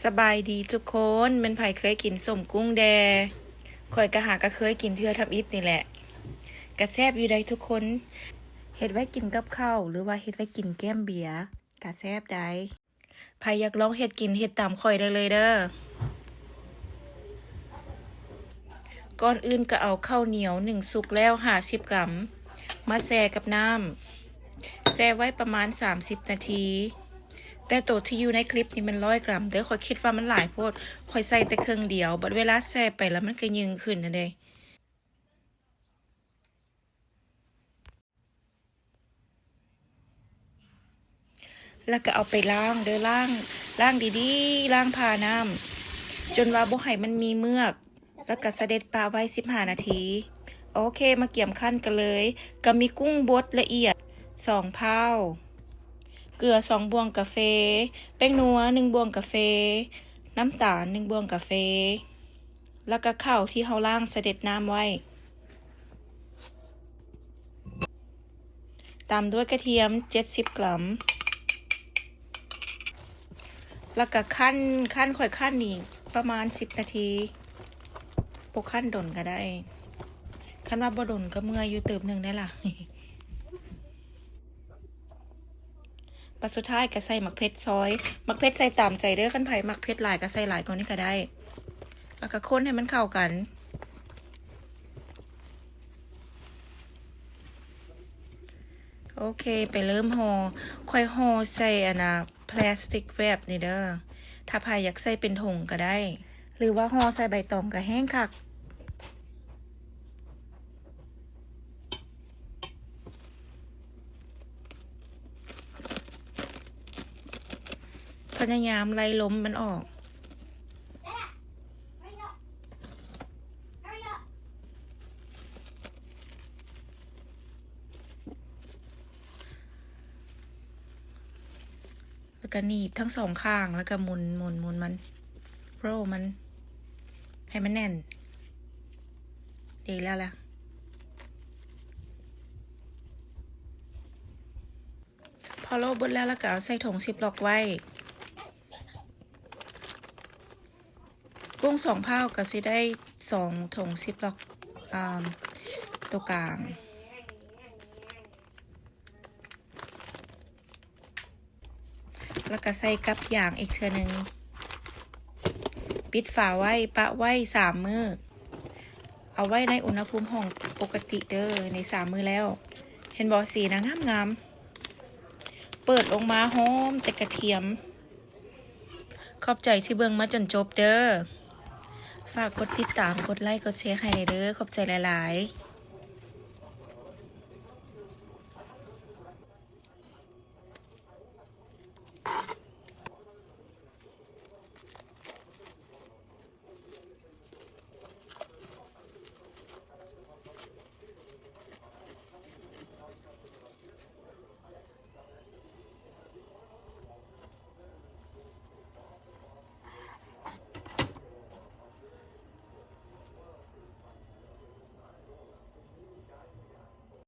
ສະບາຍດີທຸກຄົນ, ແມ່ນໃຜເຄີຍກິນສົ້ມກຸ້ງແດ່? ຂ້ອຍກະຫາກະເຄີຍກິນເທື່ອທຳອິດນີ້ແຫຼະ. ກະແຊບຢູ່ໃດ໋ທຸກຄົນ, ເຮັດໄວ້ກິນກັບເຂົ້າ ຫຼືວ່າເຮັດໄວ້ກິນແກ້ມເບຍ ກະແຊບໃດ໋. ໃຜຢາກລອງເຮັດກິນ ເຮັດຕາມຂ້ອຍໄດ້ເລີຍເດີ້. ກ່ອນອື່ນກະເອົາເຂົ້າໜຽວໜຶ້ງສຸກແລ້ວຫ້າສິບກຣາມ ມາແຊ່ກັບນ້ຳ ແຊ່ໄວ້ປະມານສາມສິບນາທີ. ແຕ່ໂຕທີ່ຢູ່ໃນຄລິບນີ້ແມ່ນຮ້ອຍກຣາມເດີ້, ຂ້ອຍຄິດວ່າມັນຫຼາຍໂພດ, ຂ້ອຍໃສ່ແຕ່ເຄິ່ງດຽວ, ບັດເວລາແຊ່ໄປແລ້ວມັນກະຍືງຂຶ້ນຫັ້ນເດ້. ແລ້ວກະເອົາໄປລ້າງເດີ້, ລ້າງ, ລ້າງດີໆ, ລ້າງຜ່ານ້ຳ ຈົນວ່າບໍ່ໃຫ້ມັນມີເມືອກ. ແລ້ວກະສະເດັດປະໄວ້ສິບຫ້ານາທີ. ໂອເຄ, ມາກຽມຂັ້ນກັນເລີຍ. ກະມີກຸ້ງບົດລະອຽດສອງເພົາ, ເກືອສອງບ່ວງກາເຟ, ແປ້ງນົວໜຶ່ງບ່ວງກາເຟ, ນ້ຳຕານໜຶ່ງບ່ວງກາເຟ, ແລ້ວກະເຂົ້າທີ່ເຮົາລ້າງສະເດັດນ້ຳໄວ້. ຕາມດ້ວຍກະທຽມເຈັດສິບກຣາມ ແລ້ວກະຄັ້ນ, ຄັ້ນ, ຂ້ອຍຄັ້ນນີ້ປະມານສິບນາທີ, ບໍ່ຄັ້ນດົນກະໄດ້. ຄັນວ່າບໍ່ດົນກະເມື່ອຍຢູ່ເຕີບໜຶ່ງໄດ໋ລະ. ບັດສຸດທ້າຍກະໃສ່ໝາກເຜັດຊອຍ, ໝາກເຜັດໃສ່ຕາມໃຈເດີ້, ຄັນໃຜມັກເຜັດຫຼາຍກະໃສ່ຫຼາຍກວ່ານີ້ກະໄດ້. ແລ້ວກະຄົນໃຫ້ມັນເຂົ້າກັນ. ໂອເຄ, ໄປເລີ່ມຫໍ່. ຂ້ອຍຫໍ່ໃສ່ອັນນະ plastic wrap ນີ້ເດີ້. ຖ້າໃຜຢາກໃສ່ເປັນຖົງກະໄດ້ ຫຼືວ່າຫໍ່ໃສ່ໃບຕອງກະແຮງຄັກ. ພະຍາຍາມໄລ່ລົມມັນອອກ. ແລ້ວກະໜີບທັງສອງຂ້າງ ແລ້ວກະໝຸນ, ໝຸນ, ໝຸນມັນ, roll ມັນ ໃຫ້ມັນແໜ້ນ. ດີແລ້ວລະ. ພໍໂລເບິດແລ້ວ ແລ້ວກະເອົາໃສ່ຖົງຊິບລັອກໄວ້. ກຸ້ງສອງເພົາກະຊິໄດ້ສອງຖົງຊິບລັອກ ອາ ໂຕກາງ. ແລ້ວກະໃສ່ກັບຢາງອີກເທື່ອໜຶ່ງ. ປິດຝາໄວ້, ປະໄວ້ສາມມື້. ເອົາໄວ້ໃນອຸນຫະພູມຫ້ອງປົກກະຕິເດີ້ ໃນສາມມື້ແລ້ວ. ເຫັນບໍ່? ສີນະງາມໆ. ເປີດລົງມາຫອມແຕ່ກະທຽມ. ຂອບໃຈທີ່ເບິ່ງມາຈົນຈົບເດີ້. ຝາກກົດຕິດຕາມ, ກົດໄລ, ກົດແຊໃຫ້ແດ່ເດີ້. ຂອບໃຈຫຼາຍໆ.